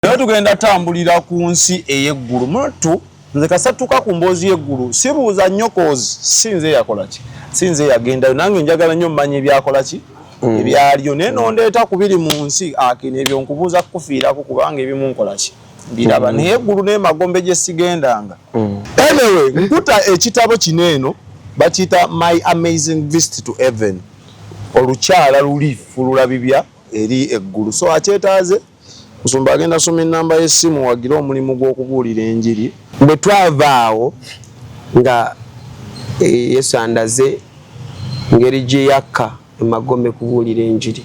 Naye tugenda tambulira ku nsi ey'eggulu. Muntu nze kasatuka ku mboozi y'eggulu sibuuza nnyo, 'cause si nze yakola ki, si nze yagendayo. Nange njagala nnyo mmanya ebyakola ki, ebyaliyo. Naye nondeeta ku biri mu nsi akino, ebyo nkubuuza kukufiirako, kubanga ebimu nkola ki, mbiraba. Naye eggulu n'emagombe gye sigendanga. Anyway, nkuta ekitabo kino eno bakiyita "My Amazing Visit to Heaven", olukyala luli fulula bibya eri eggulu. So akyetaaze, musumba agenda soma enamba y'essimu, wagire omulimu gw'okubuulira enjiri. Bwe twava awo nga Yesu andaze ngeri gye yakka emagombe kubuulira enjiri,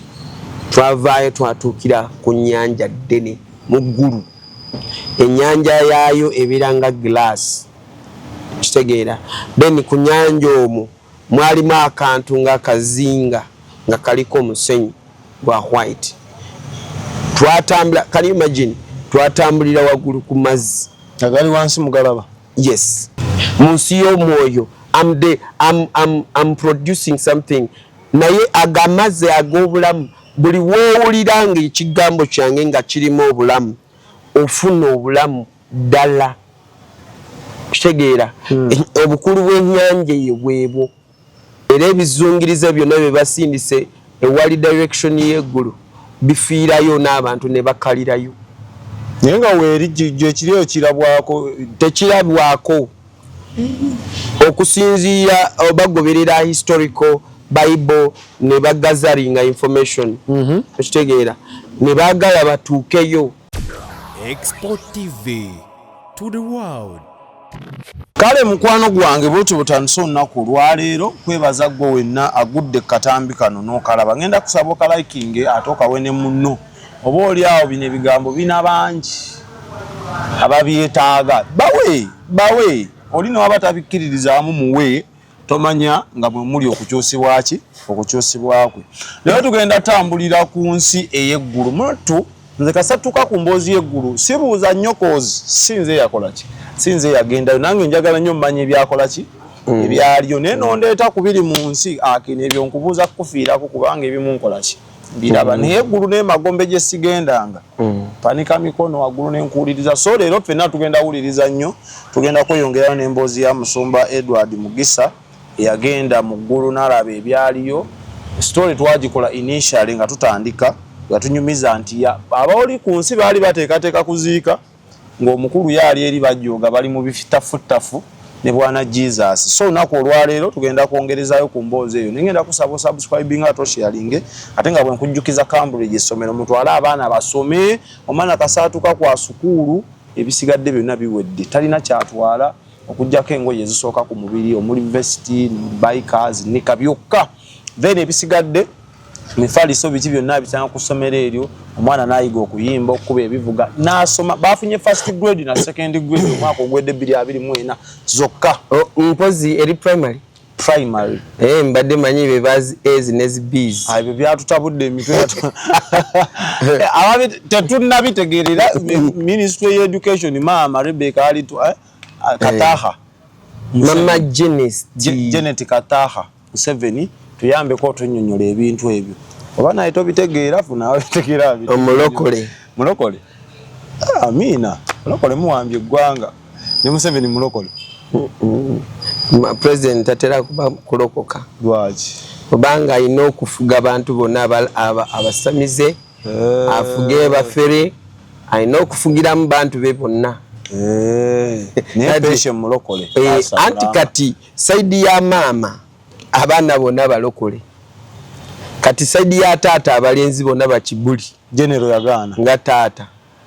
twavaayo twatuukira ku nnyanja ddene mu ggulu. Ennyanja yaayo ebeera nga glass, kitegeera? Then ku nnyanja omwo mwalimu akantu nga kazinga nga kaliko omusenyu gwa white. Twatambula, can you imagine, twatambulira waggulu ku mazzi. Agali wansi mugalaba? Yes, mu nsi y'omwoyo I'm producing something, naye ago amazzi ag'obulamu, buli woowulira nga ekigambo kyange nga kirimu obulamu, ofuna obulamu ddala, kitegeera? Obukulu bw'ennyanja eyo bwebwo, era ebizungiriza byonna bye basindise ewali direction y'eggulu bifiirayo n'abantu ne bakalirayo. Naye nga weeri gyekiri eyo kirabwako? Tekirabwako okusinziira bagoberera historical Bible ne bagatheringa information, okitegeera? Ne baagala batuukeyo. Export TV to the world. Kale mukwano gwange, bwetyo bwetandise olunaku olwaleero. Kwebaza gwe wenna agudde katambi kano n'okalaba. Ngenda kusaba okalikinge ate okawe ne munno, oba oli awo bino ebigambo bina bangi ababyetaaga. Bawe, bawe oli newaba tabikkiririzaamu, muwe. Tomanya nga bwe muli okukyusibwa ki, okukyusibwa kwe. Leero tugenda tambulira ku nsi ey'eggulu. Muntu nze kasatuka ku mboozi y'eggulu sibuuza nnyo, 'cause si nze yakola ki, si nze yagendayo. Nange njagala nnyo mmanya ebyakola ki, ebyaliyo. Naye nondeeta ku biri mu nsi akino, ebyo nkubuuza kukufiirako, kubanga ebimu nkola ki, mbiraba. Naye eggulu n'emagombe gye sigendanga. Panika mikono waggulu nenkuwuliriza. So leero ffenna tugenda wuliriza nnyo, tugenda kweyongerayo n'emboozi ya musumba Edward Mugisa eyagenda mu ggulu n'alaba ebyaliyo. Story twagikola initially nga tutandika, nga tunyumiza nti abaoli ku nsi baali bateekateeka kuziika ng'omukulu yaali eri bajooga, bali mu bifitafutafu ne bwana Jesus. So olunaku olwaleero tugenda kwongerezayo ku mboozi eyo. Nengenda kusaba osubscribing ate osharinge. Ate nga bwe nkujjukiza, Cambridge essomero, mutwale abaana basome. Omwana kasaatuka kwa sukuulu, ebisigadde byonna biwedde, talina kyatwala okugjako engoye ezisooka ku mubiri omuli vest, bikers, nika byokka. Then ebisigadde, mifaliso, biki byonna bitanga ku ssomero eryo. Omwana n'ayiga okuyimba, okukuba ebivuga, n'asoma. Bafunye first grade na second grade omwaka ogwedde 2024 zokka. Mpozi eri primary? Primary. Mbadde manyi be bazi A's ne zi B's. Ebyo byatutabudde emitwe, ababi tetunnabitegeerera. Ministry y'Education, maama Rebecca alitu Kataha. Mama Janet. Janet Kataha Museveni, tuyambeko otunnyonnyola ebintu ebyo, oba naye tobitegeera, funa ababitegeera. Omulokole. Mulokole, amiina. Mulokole muwambye eggwanga ne Museveni mulokole. President tatera kuba kulokoka. Lwaki? Kubanga alina okufuga abantu bonna, abasamize, afuge bafere, alina okufugiramu bantu be bonna. Naye peshe mulokole. Anti kati side ya maama abaana bonna balokole, kati side ya taata abalenzi bonna bakibuli. General yagaana. Nga taata.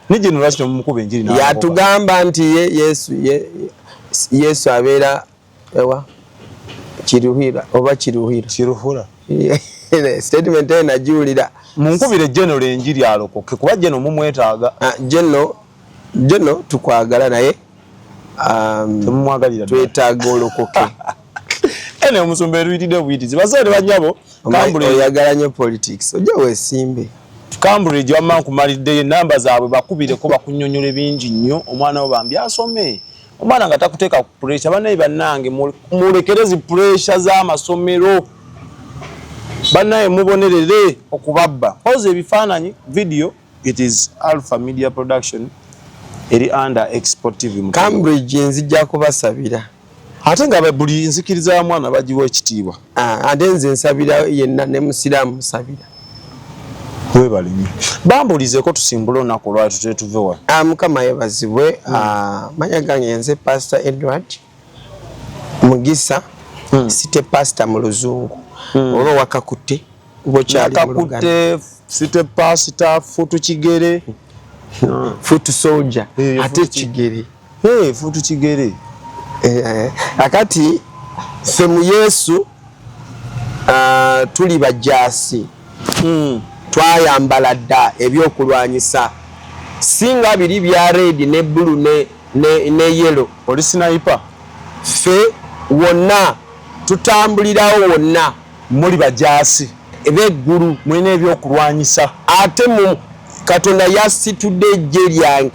Ne general lwaki temumukuba enjiri n'alokoka? Yatugamba nti ye Yesu, ye Yesu abeera ewa Kiruhira oba Kiruhira. Kiruhura. Statement eyo nagiwulira. Munkubire general enjiri alokoke, kuba general mumwetaaga. Ah, General tukwagala, naye Temumwagalira ddala. Twetaaga olokoke. Ene omusumba eruyitidde buyitizi. Bazeere banyabo, Cambridge. Oyagala nnyo politics, ojja weesimbe. Cambridge wamma nkumaliddeyo enamba zaabwe, bakubireko bakunnyonnyola bingi nnyo. Omwana wo bambi asome, omwana nga takuteeka ku pressure. Bannaye bannange, mulekere zi pressure z'amasomero. Bannaye mubonerere okubabba koza ebifaananyi, video. It is Alpha Media Production eri under Export TV. Cambridge nzija kubasabira. Ate nga buli nzikiriza ya mwana bagiwa ekitiibwa. Ah, ate nze nsabira yenna ne musiraamu musabira. Webale nnyo. Bambulizeeko tusimbule olunaku olwaleero tutule tuve wano. Ah, Mukama yebazibwe. Ah, manya gange nze Pastor Edward Mugisa City Pastor mu Luzungu. Oba wakakutte oba okyali mu Luganda. Nakakutte City Pastor Futu Kigere. Foot soldier ate foot Kigere. Hey, Futu Kigere. Akati ffe mu Yesu tuli bajaasi. Twayambala dda ebyokulwanyisa singa biri bya red ne blue ne yellow. Oli sniper. Ffe wonna tutambulirawo wonna. Muli bajaasi. Eb'eggulu. Mulina ebyokulwanyisa. Ate mu Katonda yasitudde eggye lyange.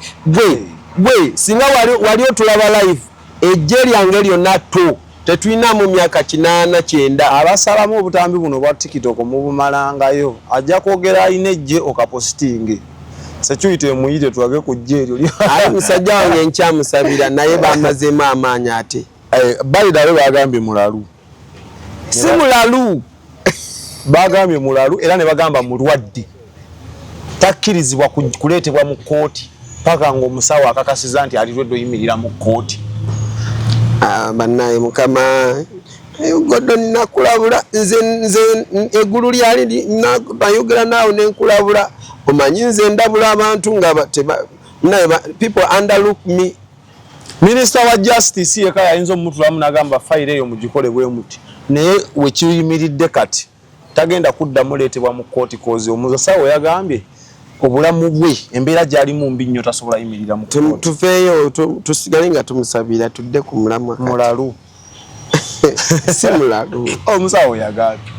Gwe singa wali otulaba live, eggye lyange lyonna to tetulina mu myaka 89. Abasalamu obutambi buno bwa TikTok mubumalangayo. Ajja kwogera alina eggye okapositinge. Security emuyite tulage ku ggye eryo. Aye musajja wange nkyamusabira naye bamazeemu amaanyi ate. Balidale bagambye mulalu. Si mulalu. Bagambye mulalu era ne bagamba mulwadde. Takkirizibwa kuleetebwa mu kkooti paka ng'omusawo akakasiza nti alirwedde oyimirira mu kkooti. Bannaye Mukama, Godon nakulabula nze eggulu lyali nayogera naawe ne nkulabula. Omanyi nze ndabula abantu nga people underlook me. Minisita wa Justice yekka yayinza omutulamu n'agamba fayiro eyo mugikole bwe muti, naye we kiyimiridde kati tagenda kuddamu leetebwa mu kkooti kozi omusawo yagambye obulamu bwe embeera gy'alimu mbi nnyo tasobola yimirira mu kkooti. Tuveeyo, tusigale nga tumusabira tudde ku mulamwa kati. Mulalu. Si mulalu. Omusawo yagambye.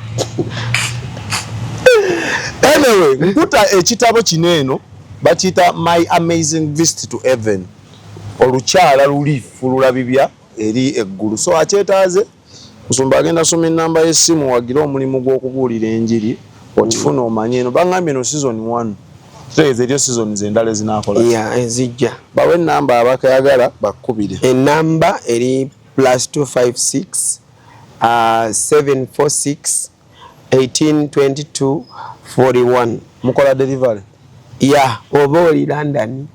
Anyway, nkuta ekitabo kino eno bakiyita My Amazing Visit to Heaven. Olukyala luli fulula bibya eri eggulu. So akyetaaze musumba agenda soma ennamba y'essimu wagire omulimu gw'okubuulira enjiri okifuna omanye eno. Bangambye eno season 1. Kitegeeza eriyo seasons endala ezinaakola. Yeah, ezijja. Bawe ennamba abakayagala bakkubire. Ennamba eri +256, 746, 1822, 41. Mukola delivery? Yeah, oba oli London,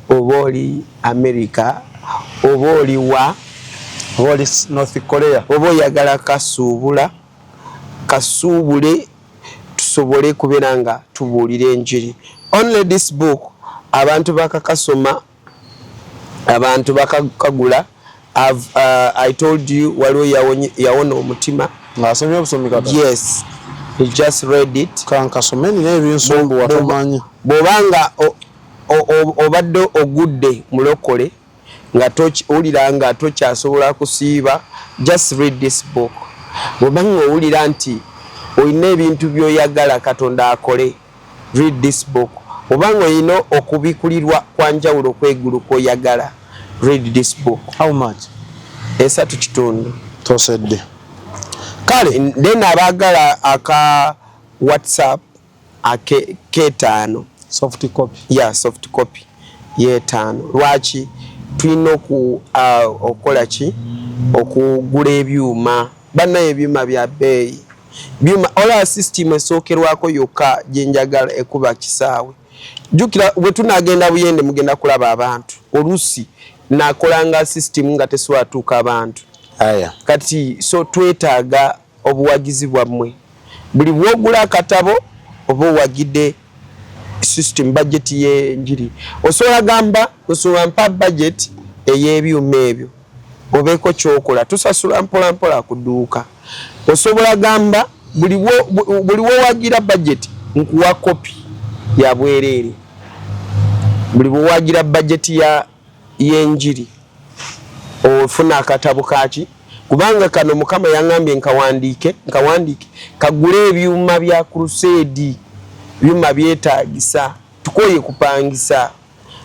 oba oli America, oba oli wa? Oba oli North Korea. Oba oyagala kasuubule tusobole kubeera nga tubuulira enjiri. Only this book, abantu bakakasoma, abantu bakakagula. I told you waliwo yawona omutima. Ng'asomye obusomi kata? Yes, he just read it. Kankasome nina ebinsumbuwa tomanyi. Bw'obanga obadde ogudde mulokole nga owulira nga tokyasobola kusiiba, just read this book. Bw'obanga owulira nti olina ebintu by'oyagala Katonda akole, read this book. Obanga olina okubikulirwa kwa njawulo okw'eggulu kw'oyagala, read this book. How much? 3.5. Tosedde. Kale. Then abaagala aka WhatsApp ake ketaano. Soft copy. Yeah, soft copy y'etaano. Lwaki tulina okukola ki? Okugula ebyuma. Bannaye ebyuma bya bbeeyi. Byuma olaba system esookerwako yokka gye njagala ekuba kisaawe. Jjukira bwe tunaagenda Buyende mugenda kulaba abantu. Oluusi nakolanga system nga tesobola tuuka abantu. Aya. Kati so twetaaga obuwagizi bwammwe. Buli bw'ogula akatabo oba owagidde system budget y'enjiri. Osobola gamba osobola mpa budget ey'ebyuma ebyo obeeko ky'okola, tusasula mpola mpola ku dduuka. Osobola gamba buli bw'owagira budget nkuwa kopi ya bwereere. Buli bw'owagira budget y'enjiri ofuna akatabo kaki, kubanga kano Mukama yaŋŋambye nkawandiike kagule ebyuma bya crusade, byuma byetaagisa, tukooye kupangisa,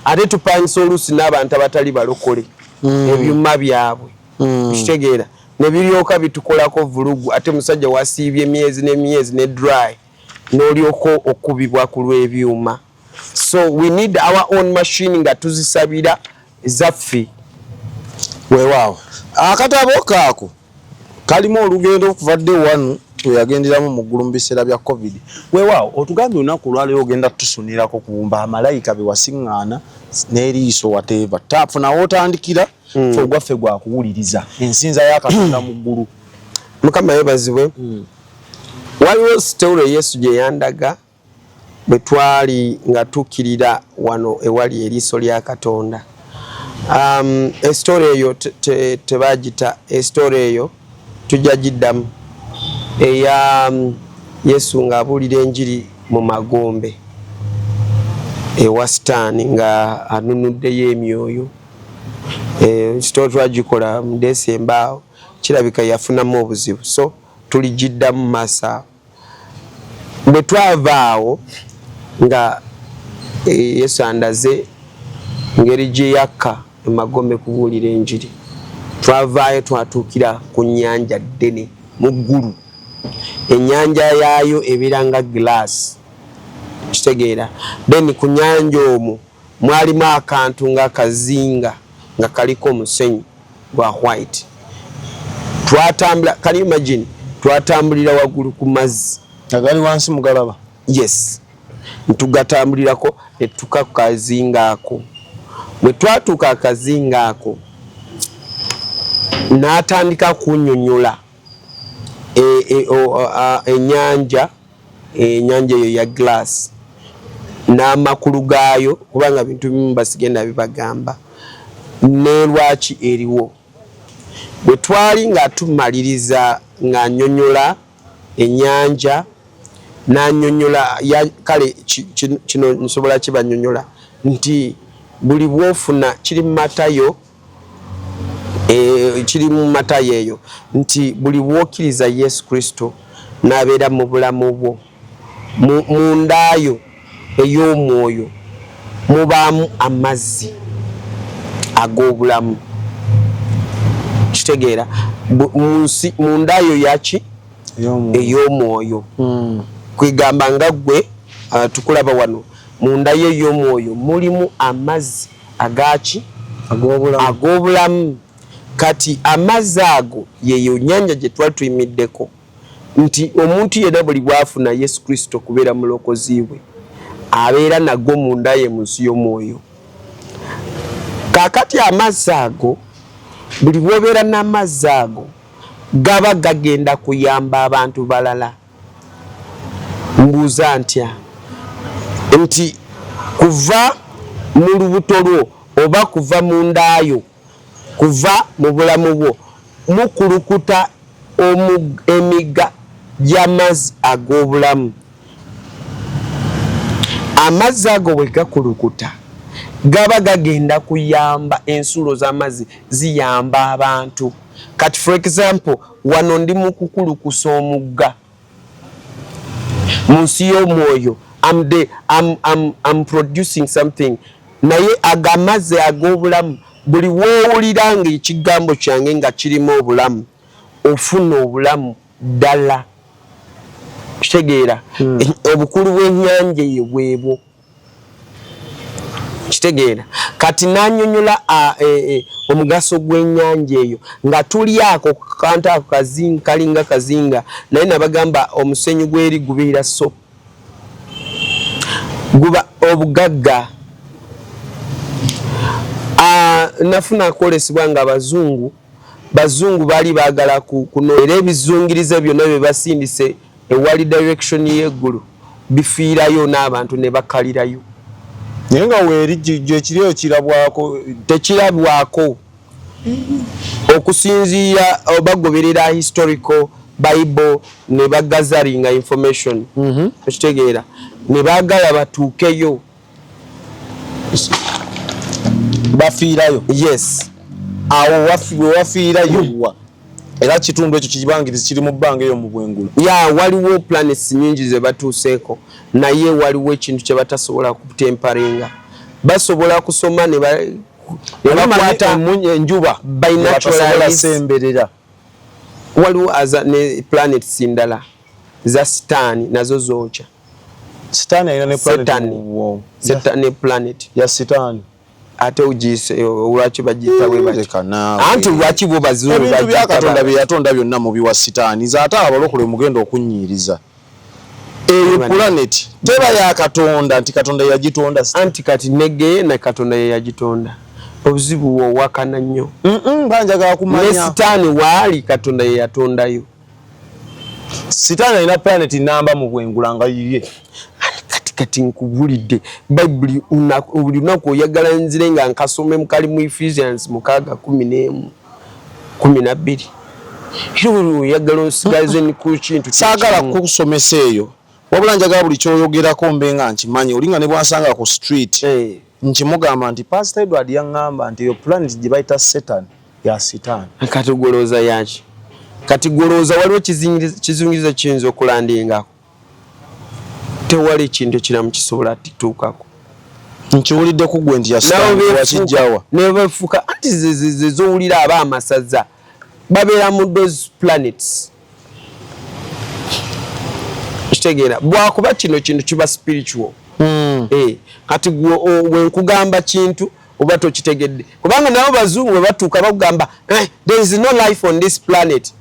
ate tupangisa oluusi n'abantu abatali balokole ebyuma byabwe. Okitegeera? Ne biryoka bitukolako vulugu, ate musajja wasiibye emyezi n'emyezi ne dry, n'olyoka okubibwa ku lw'ebyuma. So we need our own machine nga tuzisabira zaffe. Weewaawo, akatabo kaako kalimu olugendo okuva dde wanu weyagenderamu mu ggulu mu biseera bya COVID. Weewaawo, otugambye olunaku olwaleero ogenda tusunirako ku bamalayika be wasiŋŋaana n'eriiso, whatever, tafuna wootandikira. Ffe ogwaffe gwakuwuliriza ensinza ya Katonda mu ggulu. Mukama yebazibwe. Waliwo story Yesu gye yandaga bwe twali nga tukkirira wano ewali eriiso lya Katonda. E story eyo tebagita e story eyo, tujja giddamu, eya Yesu ng'abuulira enjiri mu magombe ewa Sitaani nga anunuddeyo emyoyo. Story twagikola mu Desemba awo, kirabika yafunamu obuzibu, so tuligiddamu mu maaso awo. Bwe twava awo nga Yesu andaze ngeri gye yakka emagombe kubuulira enjiri, twavaayo twatuukira ku nnyanja ddene mu ggulu. Ennyanja yaayo ebeera nga glass, kitegeera? Then ku nnyanja omwo mwalimu akantu nga kazinga nga kaliko omusenyu gwa white. Twatambula, can you imagine, twatambulira waggulu ku mazzi. Agali wansi mugalaba? Yes, ntugatambulirako netutuuka ku kazinga ako. Bwe twatuuka akazinga ako, n'atandika kunnyonnyola ennyanja eyo ya glass n'amakulu gaayo, kubanga bintu bimu basigenda bibagamba ne lwaki eriwo. Bwe twali nga tumaliriza ng'annyonnyola ennyanja, n'annyonnyola kale kino nsobola kibannyonnyola nti buli bw'ofuna kiri mu Matayo, kiri mu Matayo eyo, nti buli bw'okkiriza Yesu Kristo n'abeera mu bulamu bwo, mu ndaayo ey'omwoyo mubaamu amazzi ag'obulamu, kitegeera? Mu ndaayo yaki? Ey'omwoyo. Kwegamba nga ggwe tukulaba wano, mu nda yo ey'omwoyo mulimu amazzi agaki? Ag'obulamu. Kati amazzi ago yeyo nyanja gye twali tuyimiddeko, nti omuntu yenna buli bwafuna Yesu Kristo kubeera mulokozi bwe, abeera nago munda ye mu nsi y'omwoyo. Kaakati amazzi ago, buli bw'obeera n'amazzi ago, gaba gagenda kuyamba abantu balala. Mbuuza ntya nti kuva mu lubuto lwo oba kuva mu ndaayo, kuva mu bulamu bwo, mukulukuta emigga gy'amazzi ag'obulamu. Amazzi ago bwe gakulukuta, gaba gagenda kuyamba, ensulo z'amazzi ziyamba abantu. Kati for example, wano ndi mu kukulukusa omugga mu nsi y'omwoyo. I'm producing something, naye ago amazzi ag'obulamu, buli woowulira nga ekigambo kyange nga kirimu obulamu, ofuna obulamu ddala, kitegeera? Obukulu bw'ennyanja eyo bwebwo, kitegeera? Kati nanyonyola omugaso gw'ennyanja eyo nga tuli ako kantu ako kazinga, kalinga kazinga, naye nabagamba omusenyu gweri gubeera, so guba obugagga. Nafuna akwolesebwa nga abazungu baali baagala kuno, era ebizungiriza byonna bye basindise ewali direction y'eggulu bifiirayo n'abantu ne bakalirayo. Naye nga weeri gyekiri kirabwako? Tekirabwako okusinziira bagoberera historical Bible ne bagatheringa information, okitegeera? Ne baagala batuukeyo. Bafiirayo? Yes. Awo we wafiirayo wa? Era kitundu ekyo kibangirizi kiri mu bbanga eyo mu bwengula? Ya, waliwo planets nyingi ze batuuseeko, naye waliwo ekintu kye batasobola kutamperinga. Basobola kusoma ne bakwata enjuba binaturalize. Semberera. Waliwo aza ne planets ndala za Sitaani, nazo zookya. Sitaani alina ne planet. Satan. Wow. Satan planet. Ya sitaani. Ate ugiyise lwaki bagiyita bwe batyo? Leka naawe. Anti lwaki bo bazungu Ebintu bya bagiyita Katonda bye yatonda byonna mubiwa sitaani. Nze ate abalokole mugenda okunnyiiriza. Eyo planet teba ya Katonda nti Katonda yagitonda. Anti kati negeye Katonda ye yagitonda. Obuzibu wowakana nnyo. Mba njagala Ne kumanya. sitaani waali Katonda ye yatondayo. Sitaani alina planet namba mu bwengula nga yiye. Kati nkubulidde Bayibuli buli lunaku oyagala nzire nga nkasome mukali mu Ephesians 6:11 12. Era oyagala onsigaze ku kintu Saagala kyekimu. kusomesa eyo. Wabula njagala buli ky'oyogerako mbe nga nkimanyi. Oli nga ne bw'ansanga ku street. Nkimugamba nti Pastor Edward yaŋŋamba nti eyo planet gye bayita Satan ya sitaani. Kati golooza yaki? Kati golooza waliwo kizingiriza kiyinza okulandingako. Tewali kintu kiramu kisobola tutuukako. Nkiwulidde ku ggwe nti ya sitaani wakijjawa. Ne beefuuka anti ze z'owulira aba amasaza babeera mu those planets. Kitegeera bwakuba kino kintu kiba spiritual. Kati gwe nkugamba kintu oba tokitegedde, kubanga nabo bazungu bwe batuuka bakugamba there is no life on this planet.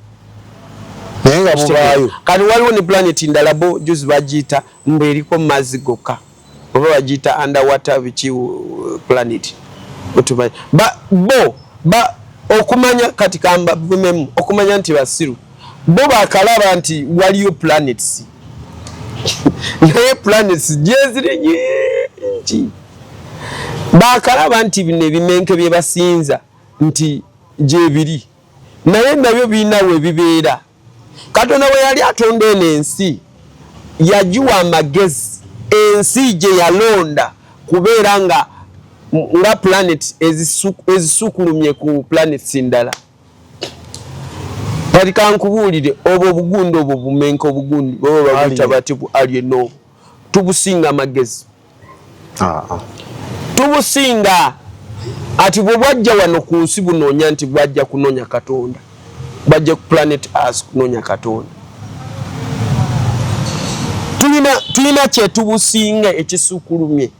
Naye nga bubaayo. Kati waliwo ne planet ndala bo juzi bagiyita mbu eriko mazzi gokka, oba bagiyita underwater biki planet. Otumanyi. Bo okumanya kati kamba bumemu okumanya nti basiru bo bakalaba nti waliyo planets, naye planets gyeziri nyingi. Bakalaba nti bino ebimenke bye basinza nti gyebiri, naye nabyo birina we bibeera. Katonda bwe yali atonda eno ensi yagiwa amagezi, ensi gye yalonda kubeera nga planet ezisukulumye ku planets ndala. Kati kankubuulire obwo obugundi obwo bumenke obugundi bwe babuyita bati bu alien obwo tubusinga amagezi. Tubusinga. Ati bwe bwajja wano ku nsi bunoonya nti bwajja kunoonya Katonda, bwajja ku planet Earth kunoonya Katonda. Tulina kye tubusinga ekisukulumye.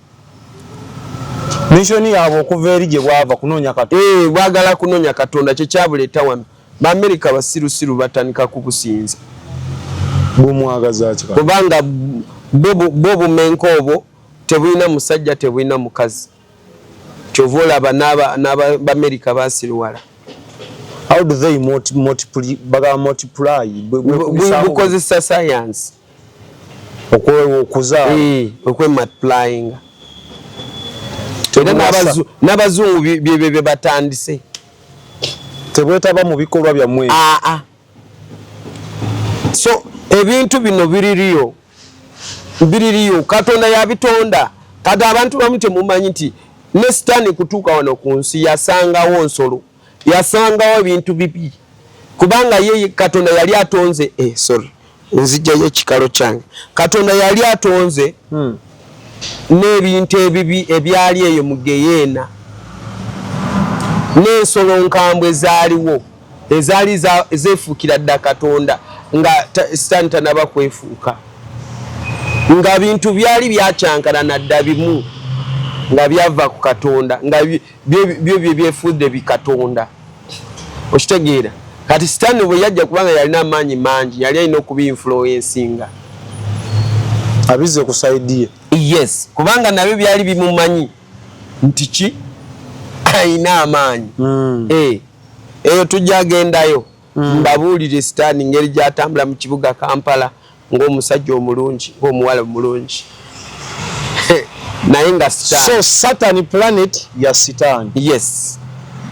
Mission yaabwe okuva eri gye bwava kunoonya Katonda. Bwagala kunoonya Katonda kye kyabuleeta wano. Baamerika basirusiru batandika kubusinza. Bumwagaza ki? Kubanga bo bumenke obwo tebulina musajja tebulina mukazi. Kyova olaba n'Abamerika basiruwala. How do they multiply? Bukozesa science. Okuzaala. Okwemultiplyinga. Era n'abazungu bye batandise. Tebwetaba mu bikolwa byammwe. So ebintu bino biririyo. Biririyo Katonda yabitonda. Kati abantu bamu temumanyi nti ne Sitaani kutuuka wano ku nsi yasangawo nsolo, yasangawo ebintu bibi. Kubanga ye Katonda yali atonze, sorry, nzijjayo ekikalo kyange. Katonda yali atonze n'ebintu ebibi ebyali eyo mu Geyeena. N'ensolo nkambwe zaaliwo ezaali zeefuukira dda Katonda nga Sitaani tanaba kwefuuka. Nga bintu byali byakyankalana dda bimu nga byava ku Katonda, nga byo bye byefudde bikatonda. Okitegeera? Kati Sitaani bwe yajja kubanga yalina amaanyi mangi, yali alina okubi-influencinga. Abize ku side ye. Yes, kubanga nabyo byali bimumanyi nti ki alina amaanyi. Eyo tujja gendayo. Mbabuulire Sitaani ngeri gy'atambula mu kibuga Kampala ng'omusajja omulungi, ng'omuwala omulungi. Naye nga Sitaani. So Satan planet ya Sitaani. Yes.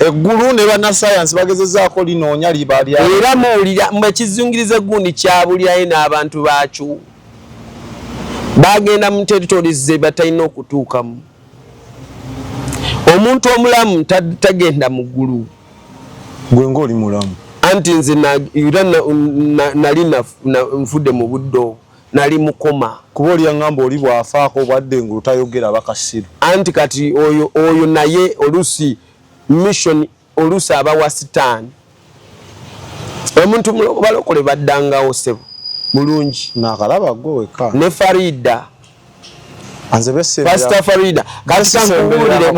Eggulu ne bannasayansi bagezezaako linoonya liba lya. Era muwulira mwe ekizungiriza eggundi kyabulirayo n'abantu baakyo. Bagenda mu territories ze batalina okutuukamu. Omuntu omulamu tagenda mu ggulu. Gwe ng'oli mulamu. Anti nze era nali nfudde mu budde obwo. Nali mukoma. Kuba oli yaŋŋamba oli bw'afaako obwadde engulu tayogera bakasiru. Anti kati oyo naye oluusi mission oluusi aba wa Sitaani. Omuntu balokole baddangawo ssebo mulungi. Naakalaba gwe wekka. Ne Farida. Pastor Farida kati kankubuulire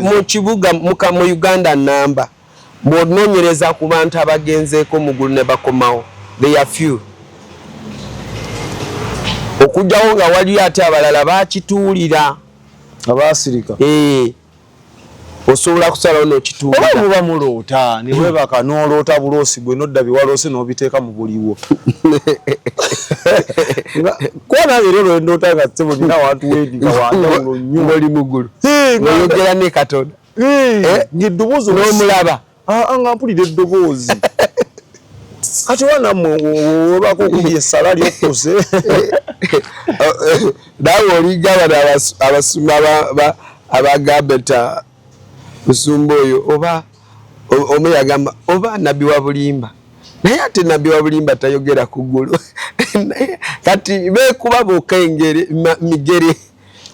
mu kibuga mu Uganda namba bw'onoonyereza ku bantu abagenzeeko mu ggulu ne bakomawo, they are few, okugyawo nga waliyo ate abalala bakituulira. Abaasirika. Eh, osobola kusalawo n'okituulira. Oba muba muloota ne weebaka n'oloota buloosi gwe nodda bye waloose n'obiteeka mu buliwo. Kuba nange era olwo ndoota nga ssebo nina awantu wendi nga wanjawulo nnyo. Ng'oli mu ggulu. Ng'oyogera ne Katonda. Eh, ng'eddoboozi n'omulaba. Ah, ah, nga mpulira eddoboozi. Kati oba nammwe webako okulya essala lyokkuse. Naawe olinga bano abasumba abagamba nti musumba oyo oba omu yagamba oba nabbi wa bulimba, naye ate nabbi wa bulimba tayogera ku ggulu. Kati beekuba bokka engeri migere.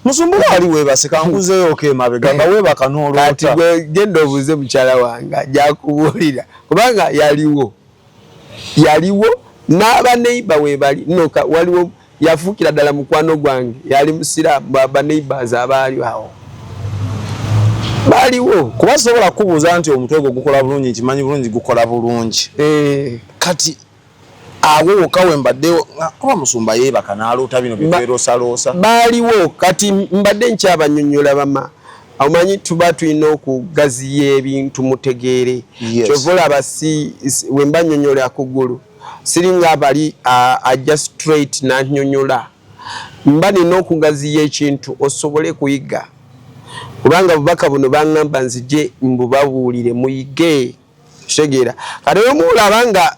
Musumba ali weebase kankuzeeyo ko emabega nga weebaka n'oloota. Kati gwe genda obuuze mukyala wange ajja kubuulira kubanga yaliwo, yaliwo n'abaneiba weebali noka waliwo yafuukira ddala mukwano gwange yali musiraamu, baneighbors abaali awo baaliwo. Kuba sobola kukubuuza nti omutwe gwo gukola bulungi, nkimanyi bulungi gukola bulungi. Kati awo wokka we mbadde oba musumba yeebaka n'aloota bino bye twerosaloosa. Baaliwo. Kati mbadde nkyabanyonnyola bama, omanyi tuba tulina okugaziya ebintu mutegeere. Kyova olaba si we mba nnyonnyola ku ggulu siringa abali ajja straight n'annyonnyola, mba nina okugaziya ekintu osobole kuyiga, kubanga bubaka buno baŋŋamba nzije mbubabuulire muyige. Kitegeera? Kati omuulaba nga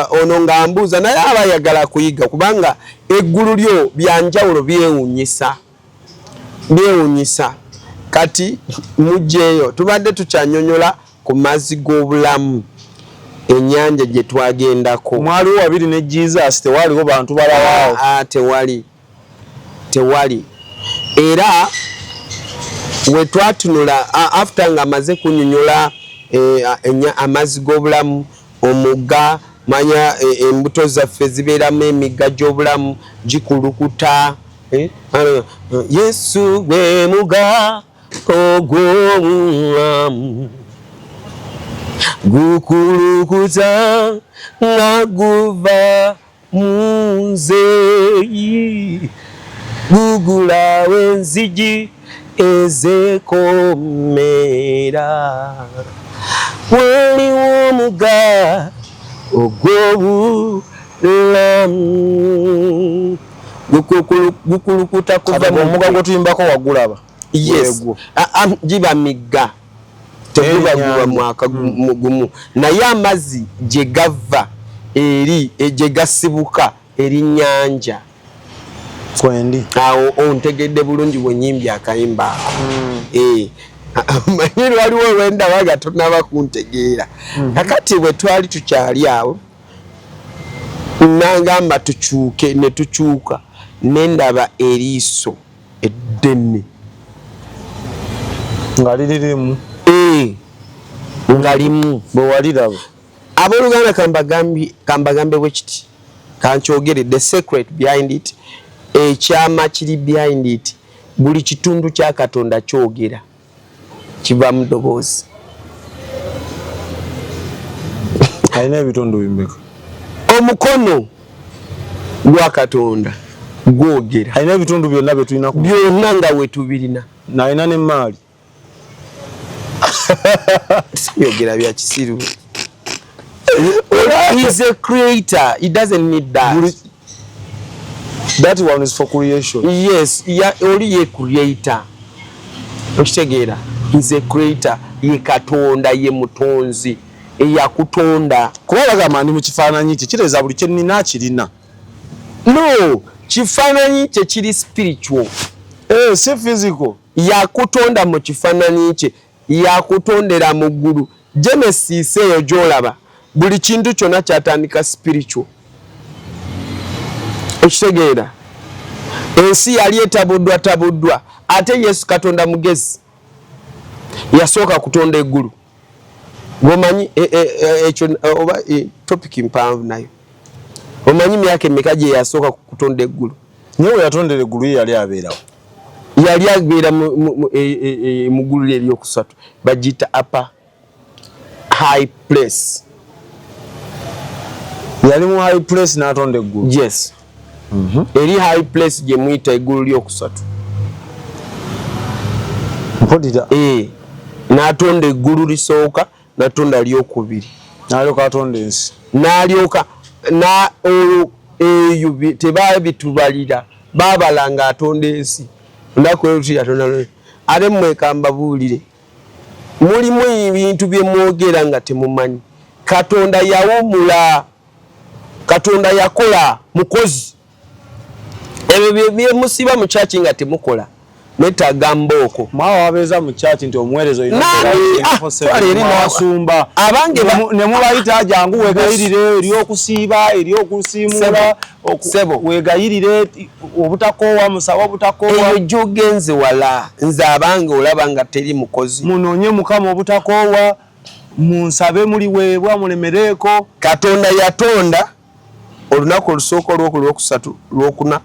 ono ng'ambuuza naye aba ayagala kuyiga, kubanga eggulu lyo byanjawulo, byewunyisa, byewunyisa. Kati mugyeyo tubadde tukyanyonyola ku mazzi g'obulamu, ennyanja gye twagendako. Mwaliwo babiri ne Jesus, tewaliwo bantu balawaawo? Ah, tewali, tewali. Era we twatunula after nga amaze kunyonyola amazzi g'obulamu, omugga, manya embuto zaffe zibeeramu emigga gy'obulamu gikulukuta. Yesu gwe mugga ogw'obulamu gukulukuta nga guva mu nze, gugulawo enzigi ezekomera, waliwo omugga ogw'obulamu gukulukuta kuva mu omugga gwe tuyimbako wagulaba? Yes, giba migga, teguba guba mwaka gumu, naye amazzi gye gava eri gye gasibuka eri nnyanja. Kwendi. Awo ontegedde bulungi bwe nyimbye akayimba ako. Manyi waliwo lwendaba nga tonaba kuntegeera. Kakati bwe twali tukyali awo nangamba tukyuke, ne tukyuka ne ndaba eriiso eddene nga liri limu. Nga limu. Bwe waliraba? Abooluganda, kambagambe bwe kiti, kankyogere, the secret behind it, ekyama kiri behind it, buli kitundu kya Katonda kyogera kiva mu ddoboozi. Alina ebitundu bimeka? Omukono gwa Katonda gwogera. Alina ebitundu byonna bye tulina byonna nga we tubirina. Nalina n'emmaali. Yogera bya kisiru. He's a creator. He doesn't need that. That one is for creation. Yes, oli ye creator. Okitegeera? He's a creator. Ye Katonda, ye mutonzi eyakutonda. Kuba bagamba ndi mu kifaananyi kye, kitegeeza buli kye nnina kirina. No, kifaananyi kye kiri spiritual. Si physical. Yakutonda mu kifaananyi kye, yakutondera mu ggulu. Genesis eyo gy'olaba, buli kintu kyonna kyatandika spiritual. Okitegeera? Ensi yali etabuddwa tabuddwa, ate Yesu Katonda mugezi yasooka kutonda eggulu. Gwomanyi ekyo oba topic mpanvu nayo. Omanyi myaka emeka gye yasooka kutonda eggulu? Naye we yatondera eggulu ye yali abeerawo? Yali abeera mu ggulu eryokusatu, bagiyita upper high place. Yali mu high place n'atonda eggulu. Yes. Eri high place gye muyita eggulu lyokusatu. Mpulira. N'atonda eggulu lisooka, n'atonda lyokubiri, n'alyoka atonda ensi, n'alyoka olwo eyo tebabitubalira, babala nga atonda ensi olunaku lwe yatonda. Ate mmwe kambabuulire, mulimu ebintu bye mwogera nga temumanyi. Katonda yawummula, Katonda yakola, mukozi. Ebyo byemusiba mu kyaki nga temukola, mwetaaga mbooko. Mwawa wabeeza mu kyaki nti omuweereza olina abange ne mubayita, jangu wegayirire eryokusiiba, eryokusiimuula, wegayirire obutakoowa, musabe obutakoowa. Eyo gyogenze wala. Nze abange olaba nga teri mukozi. Munoonye Mukama obutakoowa, munsabe muliweebwa, mulemereeko. Katonda yatonda olunaku olusooka, olwokubiri, lwokusatu, lwokuna,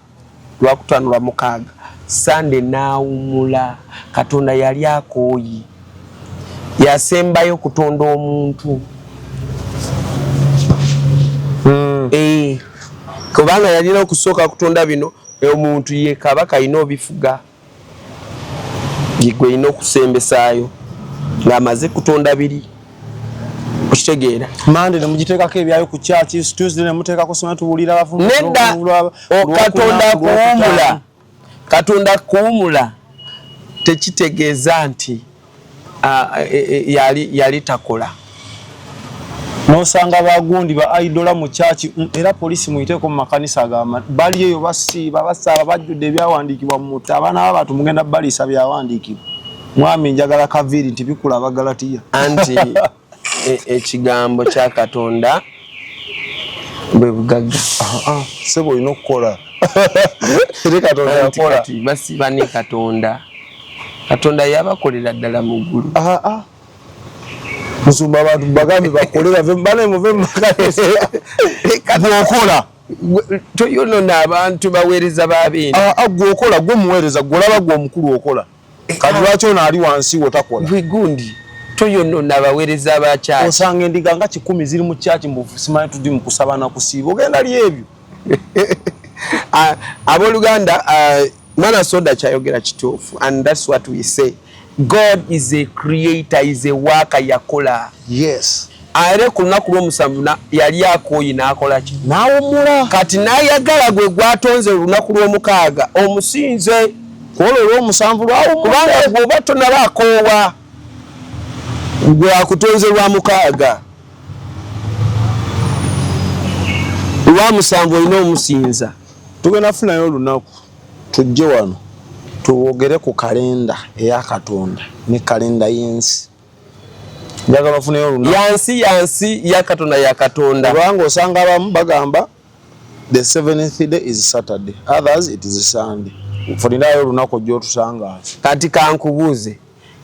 lwakutaano, lwamukaaga, Sande n'awumula. Katonda yali akooyi, yasembayo kutonda omuntu. Kubanga yalina okusooka kutonda bino, omuntu ye kabaka, alina obifuga, gwe olina okusembesaayo ng'amaze kutonda biri. Okitegeera? Mande nemugiteekako ebyayo ku church, Tuesday nemuteekako soma tuwulira abafumbo. Nedda, Katonda kuwumula, Katonda kuwumula tekitegeeza nti yali takola. Nosanga bagundi ba idola mu church, era polisi muyiteeko mu makanisa agamba bali eyo basiiba, basaaba, bajjudde ebyawandiikibwa mu mutwe. Abaana b'abantu mugenda baliisa byawandiikibwa. Mwami, njagala kaviiri nti bikula Abagalatiya. Anti ekigambo kya Katonda bwe bugagga. Sebo, olina okukola eri Katonda yakola. Kati basiba ne Katonda, Katonda yabakolera ddala mu ggulu. Musumba, abantu bagambe bakole, bave bane, muve mu makanisa gwokola. Toyonona abantu baweereza babeene. Gwe okola, gwe muweereza, gwe olaba gwe omukulu okola. Kati lwaki ono ali wansi wo takola? Gwe gundi, toyonona abaweereza ba kyaki. Osanga endiga nga 1,000 ziri mu kyaki, mbufu simanyi tudi mu kusaba na kusiiba, ogenda ly ebyo. Abooluganda, mwana soda kyayogera kituufu, and that's what we say. God is a creator, is a worker, yakola. Ate ku lunaku lw'omusanvu yali akooyi, n'akola ki? N'awummula. Kati n'ayagala gwe gwatonze olunaku lw'omukaaga omusinze. Kwolwo olw'omusanvu lwawummula. Kubanga gweoba tonaba akoowa, gwe akutonze lwa mukaaga, lwa musanvu olina omusinza. Tugenda funayo olunaku tujje wano tuwogere ku kalenda eya Katonda ne kalenda y'ensi. Njagala ofuneyo olunaku. Yansi yansi, ya Katonda ya Katonda. Kubanga osanga abamu bagamba the seventh day is Saturday, others it is Sunday. Funirayo olunaku ojja otusangaze. Kati kankubuuze,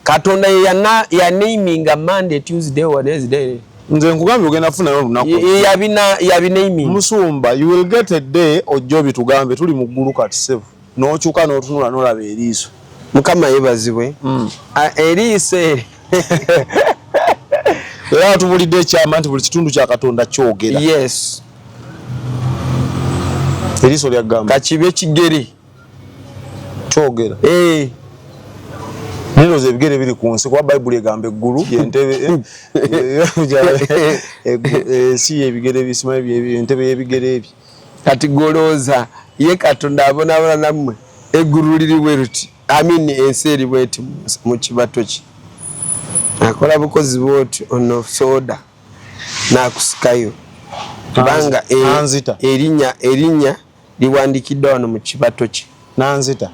Katonda ye yaneiminga Monday, Tuesday, Wednesday? Nze nkugambye ogenda funayo olunaku. Yabineiminga. Musumba, you will get a day ojja obitugambe. Tuli mu ggulu kati sevu, n'okyuka n'otunula n'olaba eriiso. Mukama yebazibwe. Eriiso eri Era tubulidde ekyama nti buli kitundu kya Katonda kyogera. Eriiso lyagamba. Kakibe kigere. Kyogera. Nirowooza ebigere biri ku nsi, kuba Bayibuli egamba eggulu yentebe, ensi yebigere bisima, entebe y'ebigere ebyo. Kati golowooza ye Katonda abonaabona nammwe, eggulu liri bwe luti, amin, ensi eri bweti mu kibato ki, akola bukozi bwoti ono soda n'akusikayo, kubanga Nanzita. Erinnya liwandiikiddwa wano mu kibato kye. Nanzita.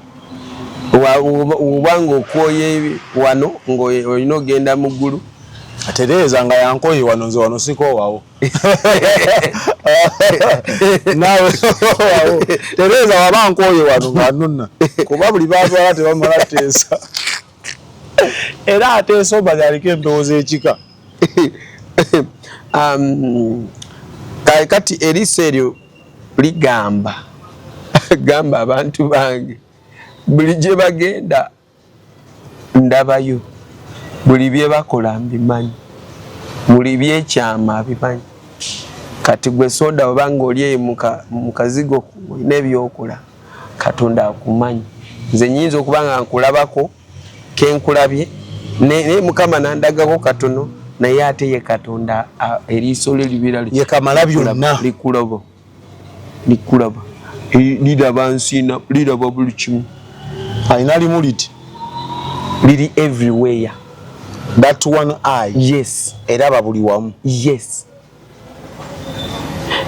Oba ng'okwoye wano ng'olina ogenda mu ggulu. Tereeza nga yankoye wano, nze wano sikoowawo. Naawe wawo. Tereeza waba nkooye wano nga nunna, kuba buli batwala tebamala teesa, era ateesa oba aliko empewo z'ekika. Kati eriiso eryo ligamba, gamba abantu bange. Buli gye bagenda ndabayo, buli bye bakola mbimanyi, buli byekyama abimanyi. Kati gwe soda oba ng'oli eyo mu kazigo olina ebyokola, Katonda akumanyi. Nze nyinza okuba nga nkulabako kenkulabye naye Mukama nandagako katono, naye ate ye Katonda eriiso lye libeera ye kamala byonna, likulaba likulaba liraba nsiina, liraba buli kimu. Alina limu liti liri everywhere. That one eye. Yes. Eraba buli wamu. Yes.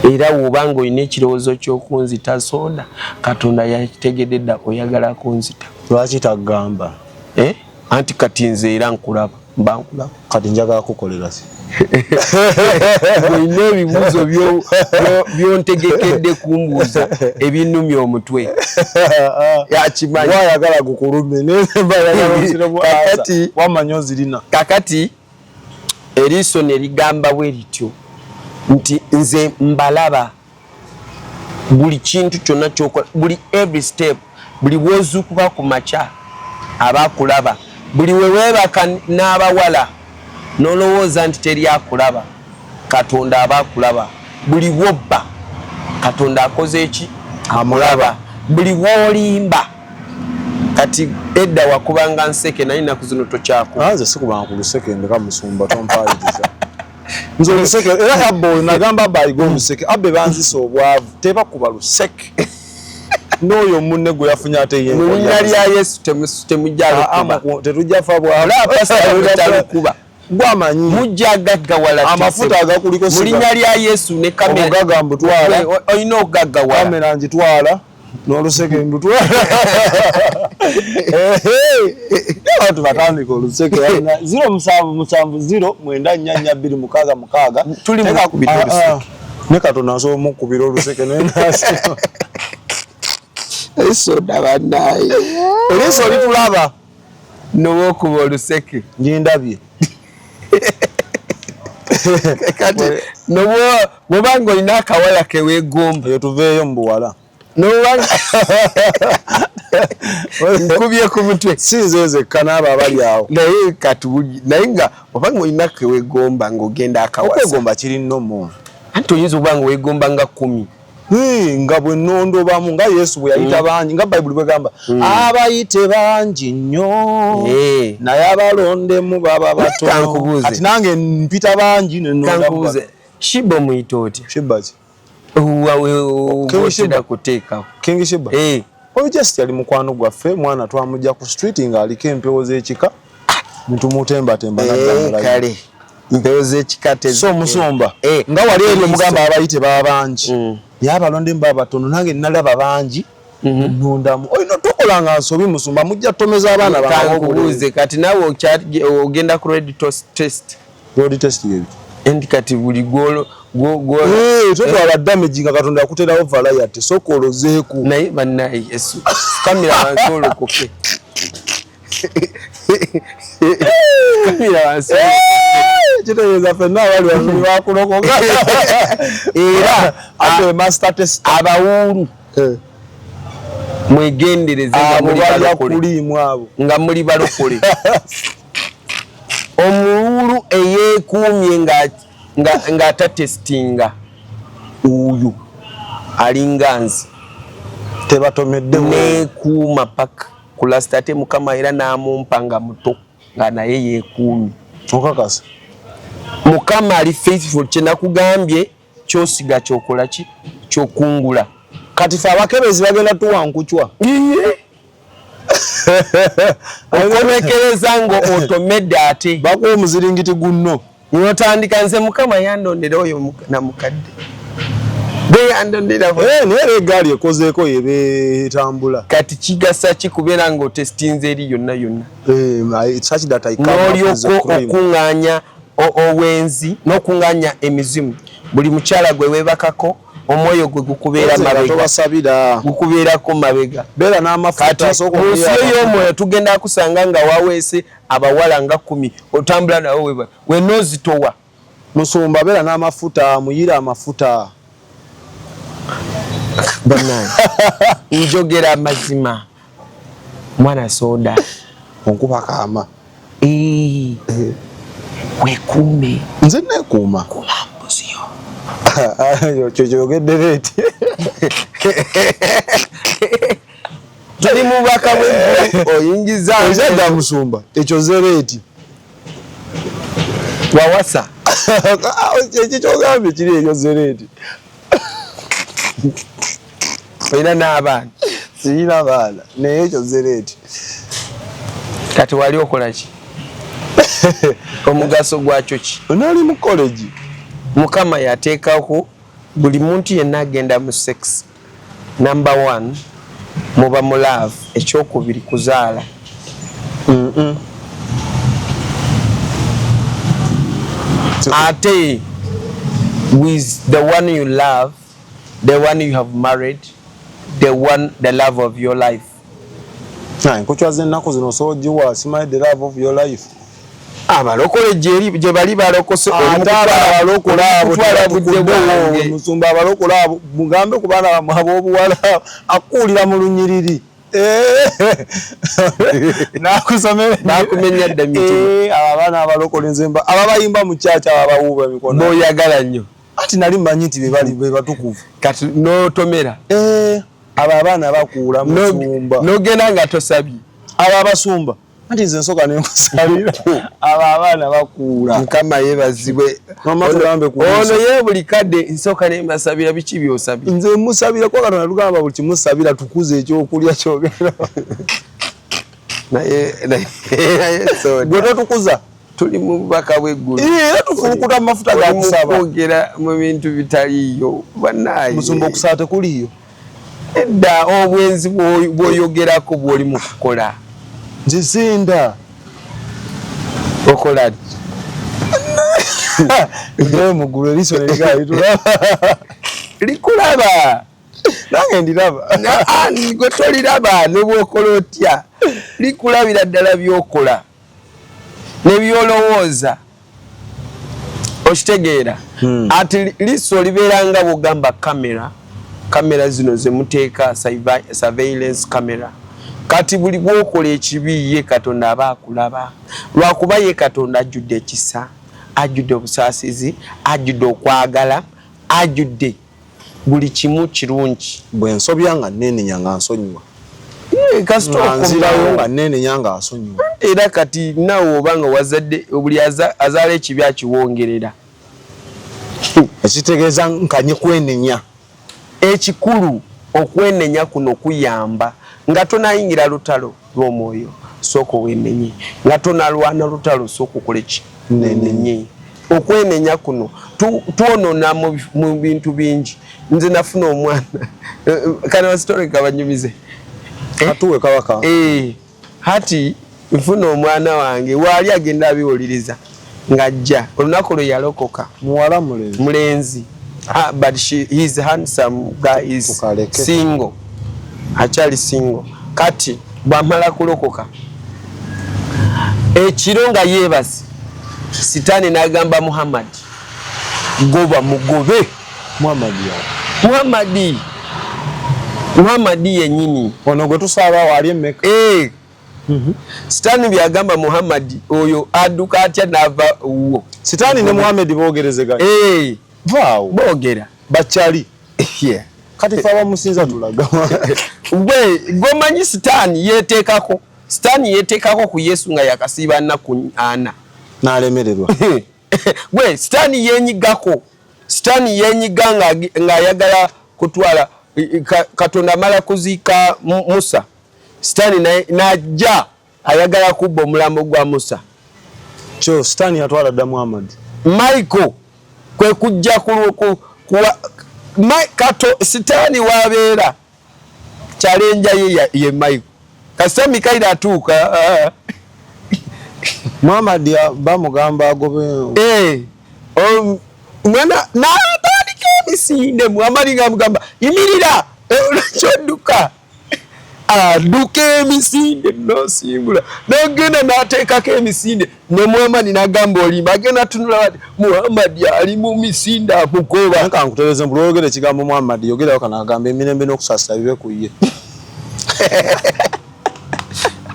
Era bw'oba ng'olina ekirowoozo ky'okunzita soda, Katonda yakitegedde dda oyagala kunzita. Lwaki tagamba? Eh? Anti kati nze era nkulaba, mba nkulaba. Kati njagala kukolera ki? Olina ebibuuzo byontegekedde kumbuuza ebinumya omutwe. Yakimanyi. Wayagala gukulume kakati wamanya ozirina. Kakati eriiso ne ligamba bwe lityo nti nze mbalaba buli kintu kyonna kyokola, buli every step, buli bwozuukuka ku makya aba akulaba, buli we weebaka n'abawala n'olowooza nti teri akulaba, Katonda aba akulaba, buli bwobba Katonda akoze eki? Amulaba, buli bwolimba. Kati edda wakubanga nseke, naye ennaku zino tokyakuba. Nze sikubanga ku luseke ndeka musumba tompayiriza. Nze oluseke era abba oyo nagamba abba ayiga oluseke, abbe banzisa obwavu tebakuba luseke n'oyo munne gwe yafunye ate ye mu linnya lya Yesu temujja lukuba, tetujja fa bwavu talukuba gwamanyi mujja gaggawala amafuta agakuliko mu linnya lya Yesu ne kamera obugaga mbutwala, olina okugaggawala kamera ngitwala n'oluseke ndutwala. Abantu batandika oluseke 0770 944 266 tuli mukubira oluseke ne Katonda nsobola omukubira oluseke naye nasi esoda bannaye eriiso litulaba nowokuba oluseke ngindabye. Kati bwoba nga olina akawala keweegomba, eyo tuveeyo mu buwala nkubye ku mutwe si nze nzekka n'abo abali awo. Naye kati naye nga oba nga olina kewegomba ng'ogenda akawasa, okwegomba kiri nnomo. Anti oyinza okuba nga wegomba nga 10 nga bwe nnondobamu nga Yesu bwe yayita bangi, nga Bayibuli bwegamba abayite bangi nnyo naye abalondemu baba batono. Kati nange mpita bangi nenondamu. Shiba omuyita otya? Shiba ki? Otera kuteekawo King Shiba oyo just yali mukwano gwaffe, mwana twamujja ku street ng'aliko empewo z'ekika ntumutembatemba. Kale mpewo z'ekika. So musumba, nga wali eri omugamba abayite baba bangi naye abalondemu baba batono, nange nalaba bangi nondamu. Olina tokolanga nsobi musumba, mujja tomeza abaana. Kankubuuze, kati naawe ogenda ku road test? Road test yebi? Nti kati buli gwolo totwala damage nga Katonda akuterawo variety, sooka olozeeku. Naye bannaye Yesu, kamira wansi olokoke, kamira wansi. Kitegeeza ffenna abali babiri bakulokoka. Era ate master test. Abawuulu mwegendereze nga abo muli balya balokole. Kuliimu abo. Nga muli balokole, omuwuulu eyeekuumye ng'atatesitinga oyo alinga nze. Tebatomeddewo. Neekuuma paka ku last, ate Mukama era n'amumpa nga muto nga naye yeekuumye. Okakasa? Mukama ali faithful. Kyenakugambye, kyosiga kyokola ki? Kyokungula. Kati fe abakebezi bagenda tuwa nkucwa. Okomekereza nga otomedde ate. Bakuwa omuziringiti gunno. Notandika nze Mukama yandondera oyo namukadde bwe yandondera. Eh, naye era egaali ekozeeko yeba etambula. Kati kigasa ki kubeera nga otesitinze eri yonna yonna? Eh, such that I come up with n'olyoka a cream. okuŋŋaanya obwenzi n'okuŋŋaanya emizimu, buli mukyala gwe weebakako omwoyo gwe gukubeera Nze nga mabega. Tobasabira. Gukubeerako mabega. Beera n'amafuta. Kati Sooka mu nsi okulya. ey'omwoyo tugenda kusanga nga waweese abawala nga 10 otambula nabo weba wenna ozitowa. Musumba, beera n'amafuta, muyire amafuta. Bannange, njogera amazima. Mwana soda. Onkuba kaama. Eh. Wekuume. Nze nekuuma. Kuuma mbuzi yo. Kyo kyogedde leeti. Tuli mu bubaka bw'eggulu oyingiza. Ozadde musumba ekyo zereeti. Wawasa. Ekyo kyogambye kiri ekyo zereeti. Olina n'abaana? Sirina baana naye ekyo zereeti. Kati wali okola ki? Omugaso gwakyo ki? Nali mu college. Mukama yateekako buli muntu yenna agenda mu sex. Number 1 muba mu love, ekyokubiri kuzaala. Ate with the one you love, the one you have married, the one, the love of your life. Enkucwa z'ennaku zino osobola ogiwa simanyi the love of your life. Abalokole gye bali balokose. Ate abalokole abo tebatukudewo musumba, abalokole abo mugambe ku baana bammwe ab'obuwala akuwulira mu lunyiriri. Nakusomera bakumenya dda mitima. Abo abaana abalokole nze ababayimba mu kyaki abo abawuuba emikono boyagala nnyo. Ati nali mmanyi nti bebali be batukuvu. Kati n'otomera. Abo abaana bakuula musumba. N'ogenda nga tosabye. Abo abasumba anti nze nsooka ne nkusabira. Abo abaana bakuula. Mukama yeebazibwe. Ono ye buli kadde nsooka ne mbasabira. Biki by'osabye? Nze musabira kuba Katonda tugamba buli kimusabira tukuze ekyokulya kyogera. Naye gwe totukuza. Tuli mu bubaka bw'eggulu. Era tufulukuta mu mafuta ga kusaba. Kwogera mu bintu bitaliiyo bannaaye. Musumba okusaba tekuliiyo. Edda obwenzi bw'oyogerako bw'oli mu kukola. Nze senda. Okola ddi? Nze mu ggulu eriiso ne ligaala litulaba. Likulaba. Nange ndiraba. Gwe toliraba ne bw'okola otya. Likulabira ddala by'okola ne by'olowooza. Okitegeera? Ati liiso libeera nga bw'ogamba kamera. Kamera zino ze muteeka surveillance camera. Kati buli bw'okola ekibi ye Katonda aba akulaba. Lwakuba ye Katonda ajjudde ekisa, ajjudde obusaasizi, ajjudde okwagala, ajjudde buli kimu kirungi. Bwe nsobya nga neenenya nga nsonyiwa. Kasita nzirayo nga neenenya nga asonyiwa. Era kati naawe oba nga wazadde buli azaala ekibi akiwongerera. Ekitegeeza nkanye kwenenya. Ekikulu okwenenya kuno kuyamba nga tonayingira lutalo lw'omwoyo sooka wenenye, nga tonalwana lutalo sooka okole ki? Nenenye. Okwenenya kuno twonona mu bintu bingi. Nze nafuna omwana kana story kabanyumize atuwe kabaka hati nfuna omwana wange waali agenda abiwuliriza ng'ajja olunaku lwe yalokoka. Muwala mulenzi. Mulenzi. But he's handsome guy, is single. Akyali single. Kati bw'amala kulokoka ekiro nga yeebase, Sitaani n'agamba Muhammad, goba mugobe. Muhammad yennyini. Ono gwe tusaba waali emmeka? Sitaani byagamba Muhammad oyo adduka atya n'ava wuwo. Sitaani ne Muhammad boogerezeganya. Vaawo. Boogera. Bakyali. Kati ffe abamusinza tulaga. Gwe gomanyi Sitaani yeeteekako. Sitaani yeeteekako ku Yesu nga yakasiiba nnaku 4. N'alemererwa. Gwe Sitaani yeenyigako. Sitaani yeenyiga ng'ayagala kutwala Katonda amala kuziika Musa. Sitaani n'ajja ayagala kubba omulambo gwa Musa. Kyo Sitaani yatwala dda Muhammad. Michael kwe kujja Sitaani wabeera challenge ye ye Michael. Kasita Mikaeli atuuka. Muhammad bamugamba agobe. Mwana n'atandika emisinde Muhammad ng'amugamba yimirira kyodduka. Adduka emisinde n'osimbula n'ogenda n'ateekako emisinde ne Muhammad n'agamba olimba, agenda atunula bati Muhammad ali mu misinde amugoba. Nka nkutereeze mbu lw'oyogera ekigambo Muhammad yogerayo kano agamba emirembe n'okusaasira bibe ku ye.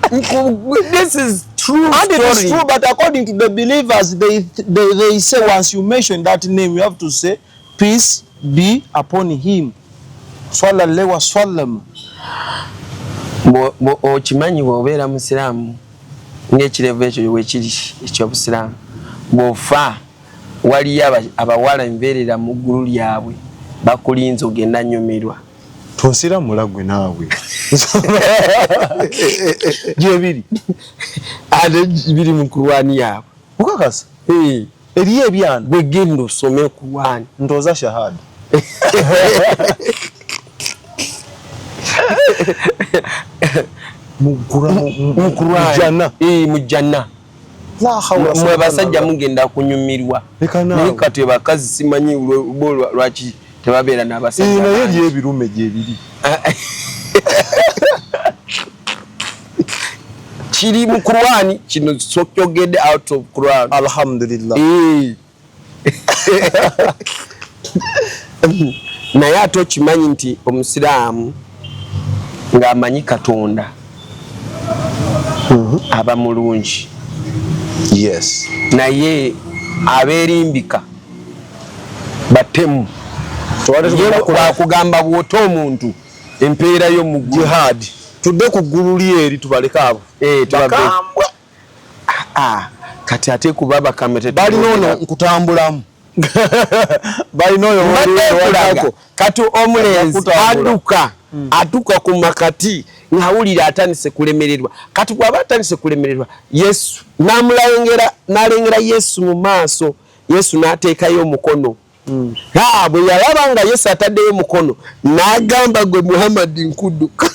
This is true And it is story. true, but according to the believers, they say once you mention that name, you have to say, peace be upon him. Sallallahu wasallam. Okimanyi bw'obeera musiraamu ng'ekirevu ekyo wekiri ekyobusiraamu, bw'ofa waliyo abawala embeerera mu ggulu lyabwe bakulinze ogenda nyumirwa. Tosiramula gwe naawe. Gyebiri. Ate biri mu Kurwani yaabwe. Okakasa? Eriyo ebyana. Gwe genda osome Kurwani. Ntooza shahada. Mu Kurwani. Mu Jannah. Mwe basajja mugenda kunyumirwa. Naye kati abakazi simanyi bo lwaki tebabeera n'abasajja. Naye eriyo ebirume gyebiri. Kiri mu Kurwani kino sokyogedde out of Quran. Alhamdulillah. Naye ate okimanyi nti omusiraamu ng'amanyi Katonda aba mulungi. Yes. Naye abeerimbika batemu. Bakugamba bw'ota omuntu empeera yo mu jihad. Tudde ku ggulu lyeri tubaleke abo. Bakambwe. Kati ate kuba bakambwe balina ono nkutambulamu. Balina oyo waliwo. Kati omulenzi aduka atuuka ku makati ng'awulira atandise kulemererwa. Kati bw'aba atandise kulemererwa, Yesu n'amulengera, n'alengera Yesu mu maaso. Yesu n'ateekayo omukono. Bwe yalaba nga Yesu ataddeyo omukono, n'agamba gwe Muhammad nkudduka.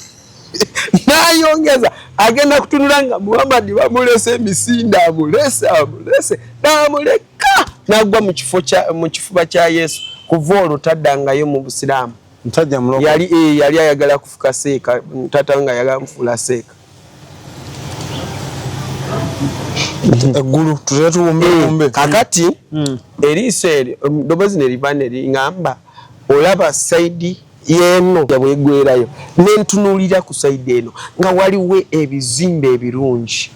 N'ayongeza agenda kutunula nga Muhammad bamulese emisinde, amulese amulese, n'amuleka n'agwa mu kifuba kya Yesu. Kuva olwo taddangayo mu Busiraamu. Yali ayagala kufuka seeka, taata nga ayagala mufuula seeka. Eggulu tutera tuwumbe. Kakati eriiso eryo eddoboozi ne liva ne liŋŋamba olaba sayidi y'eno bw'eggwerayo, ne ntunuulira ku sayidi eno nga waliwo ebizimbe ebirungi.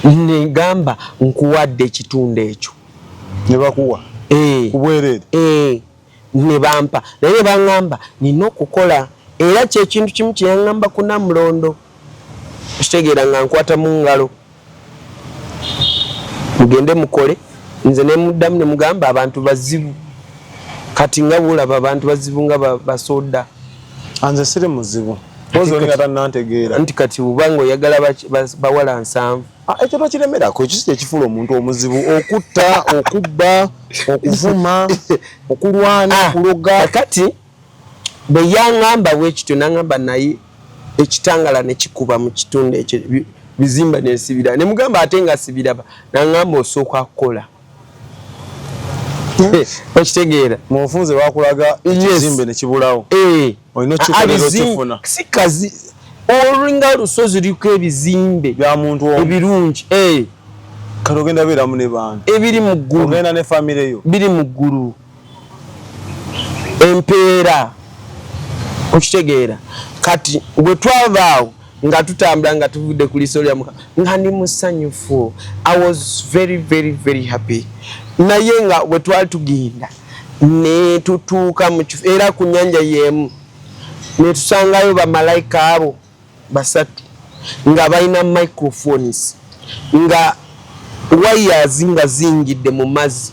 Ne ngamba nkuwadde ekitundu ekyo. Ne bakuwa? Ku bwereere? Ne bampa. Naye baŋŋamba nina okukola, era kye kintu kimu kye yaŋŋamba ku Namulondo. Okitegeera nga nkwata mu ngalo. Mugende mukole, nze ne muddamu ne mugamba abantu bazibu. Kati nga bw'olaba abantu bazibu nga basoda. Nze siri muzibu. Mpozi oli nga tannantegeera. Anti kati bw'oba ng'oyagala bawala 7. Ekyo tokiremerako, ekyo si kye kifuula omuntu omuzibu. Okutta, okubba, okuvuma, okulwana, okuloga. Kati bwe yaŋŋamba bwe kityo, n'aŋŋamba naye ekitangala ne kikuba mu kitundu ekyo, bizimba ne nsibira. Ne mugamba ate nga sibiraba, n'aŋŋamba osooka kukola. Okitegeera? Mu bufunze baakulaga ekizimbe ne kibulawo. Olina okukikolera okifuna. Si kazi, olulinga olusozi luliko ebizimbe bya muntu omu. Ebirungi. Kati ogenda beeramu ne bantu. Ebiri mu ggulu. Ogenda ne famire yo. Biri mu ggulu. Empeera. Okitegeera? Kati bwe twava awo nga tutambula nga tuvudde ku liiso lya Mukama, nga ndi musanyufu. I was very, very, very happy. Naye nga bwe twali tugenda ne tutuuka mu kifo, era ku nnyanja y'emu ne tusangayo bamalayika abo basatu nga balina microphones, nga wires nga ziyingidde mu mazzi,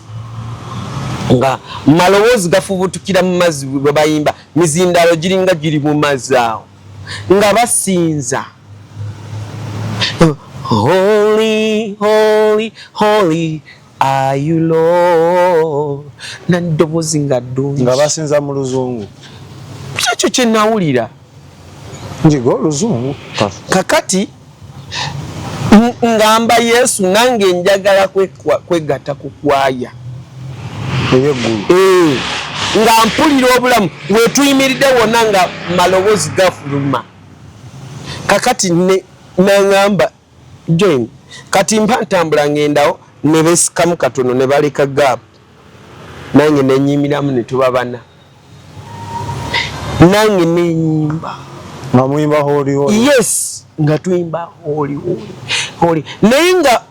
nga malowoozi gafubutukira mu mazzi bwe bayimba, mizindaalo giringa giri mu mazzi awo nga basinza. Holy, holy, holy are you Lord. N'eddoboozi nga ddungi. Nga basinza mu luzungu. Ekyo kye nawulira. Njigo luzungu. Kakati ngamba Yesu nange njagala kwegatta ku kwaya. Ey'eggulu. Nga mpulira obulamu we tuyimiridde wonna nga maloboozi gafuluma. Kakati ne nangamba join. Kati mpa ntambula ngendawo ne beesikamu katono ne baleka gap. Nange ne nnyimiramu ne tuba bana. Nange ne nnyimba. Nga muyimba holy holy. Yes. Nga tuyimba holy holy holy, naye nga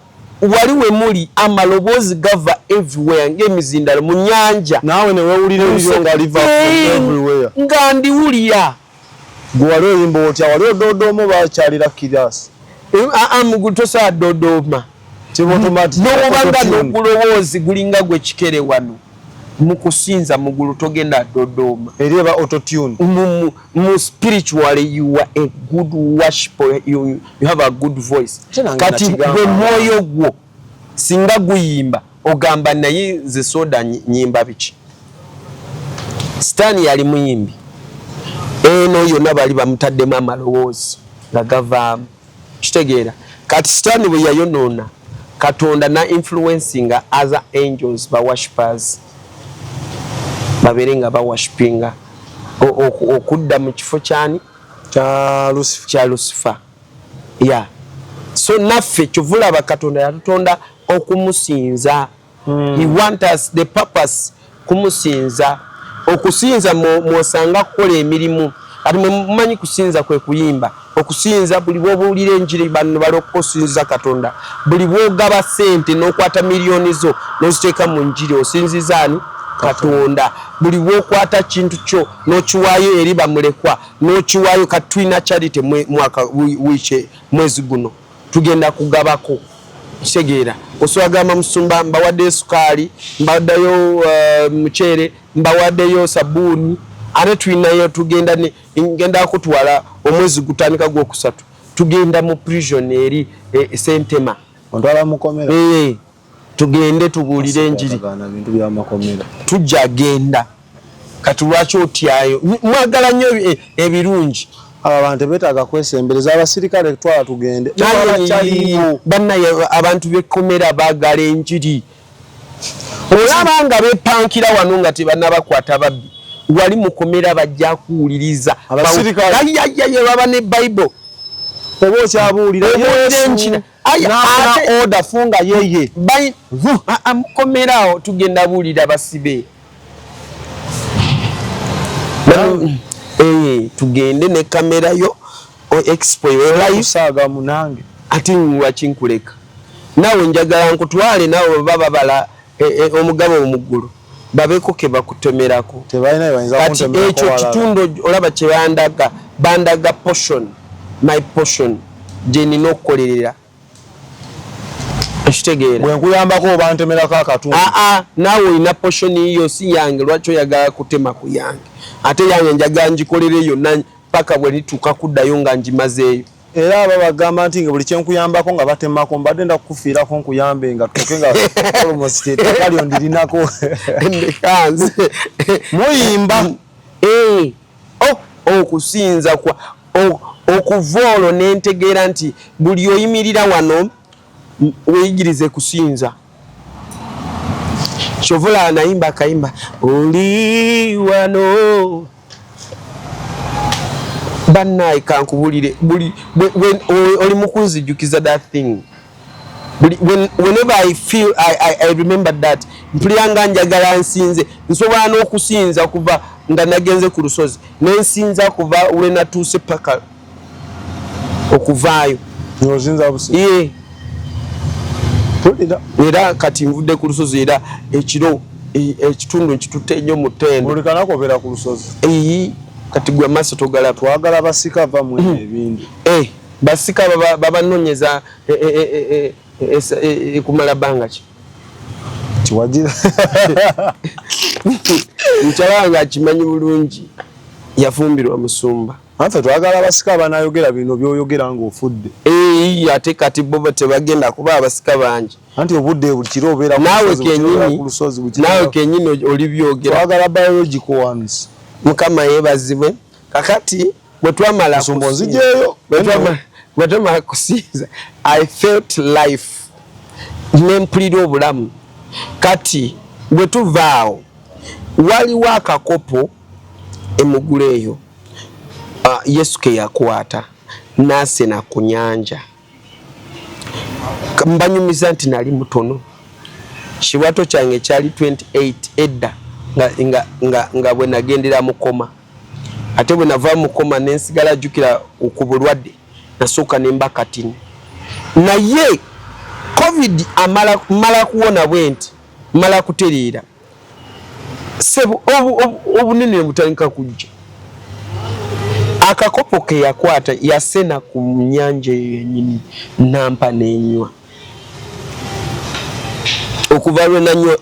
wali we muli amaloboozi gava everywhere ng'emizindalo mu nyanja. Naawe ne weewulira ebyo nga liva everywhere. Nga ndiwulira. Gwe wali oyimba otya? Wali odoodooma oba kyalira kirasi? Mugulu tosobola dodooma. Nowobanga n'ogulowoozi gulinga gwe kikere wano mu kusinza mugulu togenda dodooma. Eri eba autotune. Mu spiritually you are a good worshiper, you have a good voice. Kati gwe mwoyo gwo singa guyimba ogamba naye nze soda nyimba biki. Sitaani yali muyimbi eno yonna bali bamutaddemu amalowoozi nga gavaamu, kitegeera. Kati Sitaani bwe yayonoona Katonda na influencinga other angels ba worshippers babeere nga baworshipinga okudda mu kifo kyani kya Lucifer. Yeah. So naffe kyovulaba Katonda yatutonda okumusinza. He want us the purpose kumusinza. Okusinza mwosanga kukola emirimu. Kati mumanyi kusinza kwe kuyimba. Okusinza buli bw'obuulira enjiri bano bali okusinza Katonda. Buli bw'ogaba ssente n'okwata miliyoni zo n'oziteeka mu njiri osinziza ani? Katonda. Buli bw'okwata kintu kyo n'okiwaayo eri bamulekwa n'okiwaayo. Kati tulina charity mwaka wiiki mwezi guno tugenda kugabako. Kitegeera osobola gamba musumba mbawaddeyo sukaali, mbawaddeyo muceere, mbawaddeyo sabbuuni, ate tulinayo tugenda ne ngenda kutwala omwezi gutandika gwokusatu tugenda mu prison eri Sentema. Ontwala mukomera? Tugende tubuulire enjiri. Bintu by'amakomera. Tujja genda. Kati lwaki otyayo? Mwagala nnyo ebirungi. Abo abantu beetaaga kwesembereza abasirikale twala tugende. Bannaye abantu b'ekkomera baagala enjiri. Olaba nga beepankira wano nga tebannabakwata babbi. Wali mukomera bajja kuwuliriza. Ayayaya baba ne Bible. Oba okyabuulira Yesu. Aya order funga yeye. Mukomerawo tugenda buulira basibe. Tugende ne kamera yo expo live saaga munange. Ate lwaki nkuleka? Naawe njagala nkutwale naawe baba babala omugabo omuggulu babeko ke bakutemerako. Kati ekyo kitundu olaba kye bandaga, bandaga portion, my portion gye nina okukolerera. Ekitegeera. Bwe nkuyambako oba ntemerako akatundu. Naawe olina portion yo si yange, lwaki oyagala kutema ku yange? Ate yange njagala ngikolere yonna paka bwe lituuka kuddayo nga ngimazeeyo. Era aba bagamba nti nga buli kye nkuyambako nga batemako mbadde nda kukufiirako nkuyambe nga tutuuke nga almost ettaka lyo ndirinako. Ndekanze. Muyimba. Okusinza kwa okuva olwo ne ntegeera nti buli oyimirira wano weeyigirize kusinza. Kyova nayimba akayimba oli wano bannaye kankubulire buli oli mu kunzijjukiza that thing. Whenever I feel I remember that mpulira nga njagala nsinze. Nsobola n'okusinza kuva nga nagenze ku lusozi nensinza kuva we natuuse paka okuvaayo. Era kati nvudde ku lusozi era ekiro ekitundu nkitutte nnyo mu ttendo. Buli kanaku obeera ku lusozi. Kati gwe amaaso togalaba. Twagala basika va mu ebindi. Basika babanoonyeza kumala bbanga ki? Kiwagira. Mukyala wange akimanyi bulungi yafumbirwa musumba. Naffe twagala abasika abanaayogera bino by'oyogera ng'ofudde. Ate kati bo tebagenda kuba abasika bangi. Anti obudde buli kiro obeera ku lusozi. Naawe kennyini olibyogera. Twagala biological ones. Mukama yeebazibwe. Kakati bwe twamala kusinza I felt life ne mpulira obulamu. Kati bwe tuva awo waliwo akakopo emugulu eyo Yesu ke yakwata n'asena ku nnyanja. Mbanyumiza nti nali mutono. Kiwato kyange kyali 28 edda nga bwe nagendera mukoma. Ate bwe nava mukoma ne nsigala jjukira ku bulwadde. Nasooka nemba katini, naye COVID amala mala kuwona bwe nti mala kutereera, sebo, obunene ne butandika kujja. Akakopo ke yakwata yasena ku nnyanja eyo yennyini, nampa n'enywa. Okuva lwe nanywa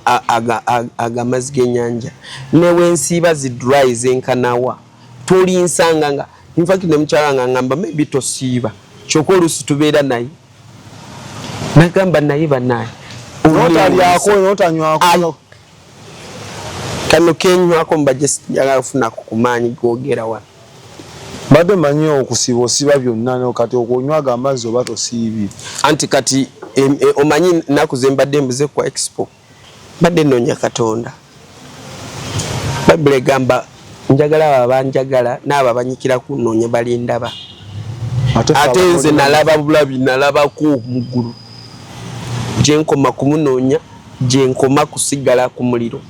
aga amazzi g'ennyanja, newensiiba zi dry zenkanawa, tolinsanga nga, infact ne mukyala nga ngamba maybe tosiiba, kyokka oluusi tubeera naye nagamba naye banaye. Notalyako, notanywako. Kano kenywako mbajje, njagala kufunako ku maanyi googera wano. Mbadde manyi okusiiba osiiba byonna, kati okunywaga amazzi oba tosiibye? Anti kati omanyi nnaku ze mbadde mbuze ku expo, mbadde nnoonya Katonda. Bayibuli egamba njagala abo abanjagala n'abo abanyikira kunoonya balindaba. Ate nze nalaba bulabi, nalabako mu ggulu gye nkoma kumunoonya, gye nkoma kusigala ku muliro.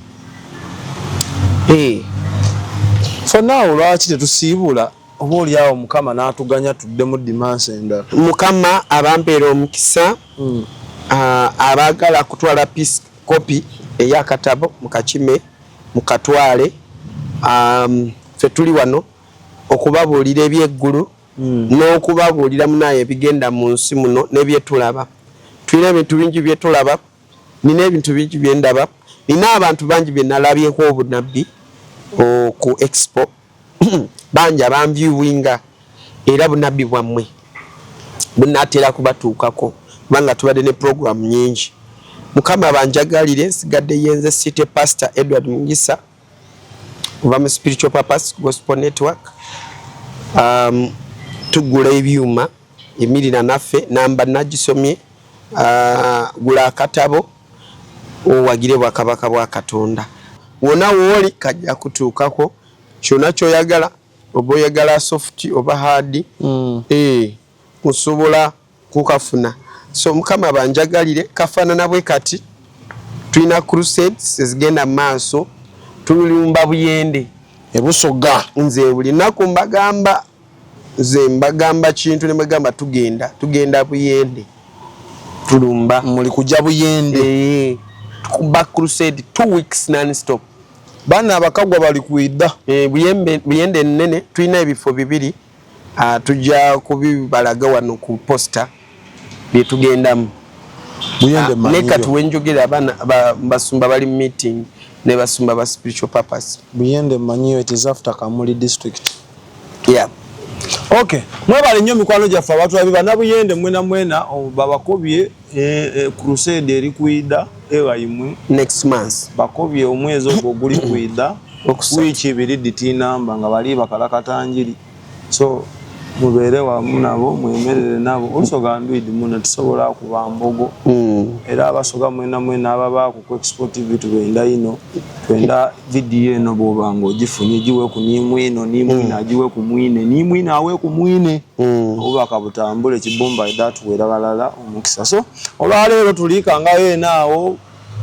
For now lwaki tetusiibula, oba oli awo Mukama n'atuganya tuddemu dimansi endala? Mukama abampeera omukisa. Abaagala kutwala piece copy ey'akatabo, mukakime mukatwale. Ffe tuli wano okubabuulira ebyeggulu n'okubabuulira munaye ebigenda mu nsi muno n'ebyetulaba. Tulina ebintu bingi byetulaba, nina ebintu bingi byendaba, nina abantu bangi bye nalabyeko obunabbi ku expo, bangi abanviewinga, era bunabbi bwammwe bunaatera kubatuukako kubanga tubadde ne program nyingi. Mukama banjagalire. Nsigadde yenze City Pastor Edward Mugisa kuva mu Spiritual Purpose Gospel Network. Tugula ebyuma, yimirira naffe, namba nagisomye. Gula akatabo owagire bwakabaka bwa Katonda. Wona wooli kajja kutuukako kyonna kyoyagala, oba oyagala soft oba hard. Osobola kukafuna. So Mukama banjagalire. Kafaanana bwe kati. Tulina crusades ezigenda mu maaso, tulumba Buyende. Ebusoga. Nze buli nnaku mbagamba, nze mbagamba kintu ne mbagamba tugenda Buyende, tulumba. Muli kujja Buyende? Tukuba crusade 2 weeks non stop. Baana abakagwa bali kwidda. Buyende ennene, tulina ebifo bibiri. Tujja kubibalaga wano ku poster byetugendamu. Buyende. Ne manyiyo. Kati wenjogera abaana basumba bali mu meeting ne basumba ba Spiritual Purpose. Buyende manyiyo, it is after Kamuli district. Yeah. Okay, mwebale nnyo mikwano gyaffe abatulabi. Bannabuyende mwena mwena, babakobye crusade eri kwida ewaimwe. Next month. Bakobye omwezi ogwo oguli kwida. Okusatu. Wiiki 2 ditinamba nga bali bakalakatanjiri, so mubeere wamu nabo, mwemerere nabo. Olusoga ndwidi muno tusobola kuba mbogo. Era abasoga mwena mwena ababaako ku Expo TV tubenda ino, twenda vidiyo eno bwoba nga ogifunye giwe ku nimwino nimwino, agiwe ku mwine nimwine, awe ku mwine. Obubaka butambule kibumba edatuweera balala omukisa. So olwaleero tuliikangayo enaawo.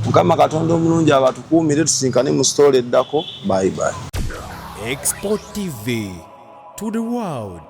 Mukama Katonda omulungi abatukuumire, tusinkane mu story eddako. Bye bye. Expo TV to the world.